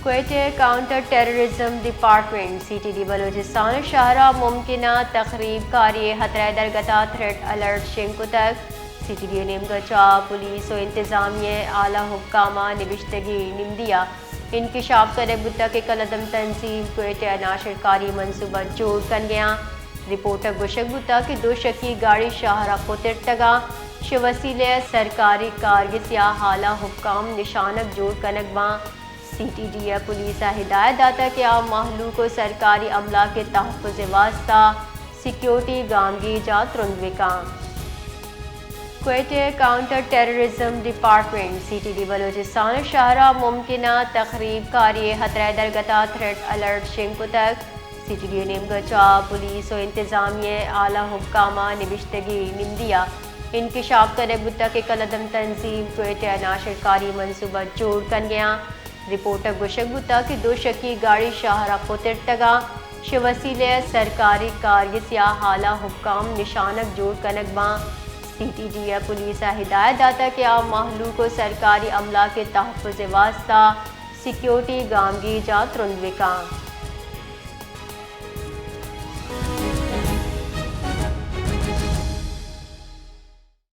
Quetta counter terrorism department, C T D, Balochistan شہر ءَ ممکنہ تخریب کاری ءِ خطرہ ءِ درگت ءَ تھریٹ الرٹ شنگ کتگ۔ سی ٹی ڈی ءِ نیمگ ءَ چہ پولیس ءُ انتظامیہ ءِ اعلی حکام ءَ نبشتگی نمدی ءَ انکشاف کنگ بوتگ کہ کلعدم تنظیم کوئٹہ ءَ ناشرکاری منصوبہ جوڑ کنگ ءَ اَنت۔ رپورٹ ءَ گوشگ بوتگ کہ دو شکی گاڑی شہر ءَ پترتگ ءُ شہ وسیلہ ءَ سرکاری کارگس یا اعلی حکام نشانگ جوڑ کنگ باں۔ سی ٹی ڈی ءَ پولیس ءَ ہدایت داتگ کہ آ مہلوک ءُ سرکاری املاک ءِ تحفظ ءِ واستہ سیکیورٹی گامگیج ءَ ترند بکاں۔ Quetta counter terrorism department, C T D, Balochistan شہر ءَ ممکنہ تخریب کاری ءِ خطرہ ءِ درگت ءَ تھریٹ الرٹ شنگ کتگ۔ سی ٹی ڈی ءِ نیمگ ءَ چہ پولیس ءُ انتظامیہ ءِ اعلی حکام ءَ نبشتگی نمدی ءَ انکشاف کنگ بوتگ کہ کلعدم تنظیم کوئٹہ ءَ ناشرکاری منصوبہ جوڑ کنگ ءَ اَنت۔ رپورٹ ءَ گوشگ بوتگ کہ دو شکی گاڑی شہر ءَ پترتگ ءُ شہ وسیلہ ءَ سرکاری کارگس یا اعلی حکام نشانگ جوڑ کنگ باں۔ سی ٹی ڈی ءَ پولیس ءَ ہدایت داتگ کہ آ مہلوک ءُ سرکاری املاک ءِ تحفظ ءِ واستہ سیکیورٹی گامگیج ءَ ترند بکاں۔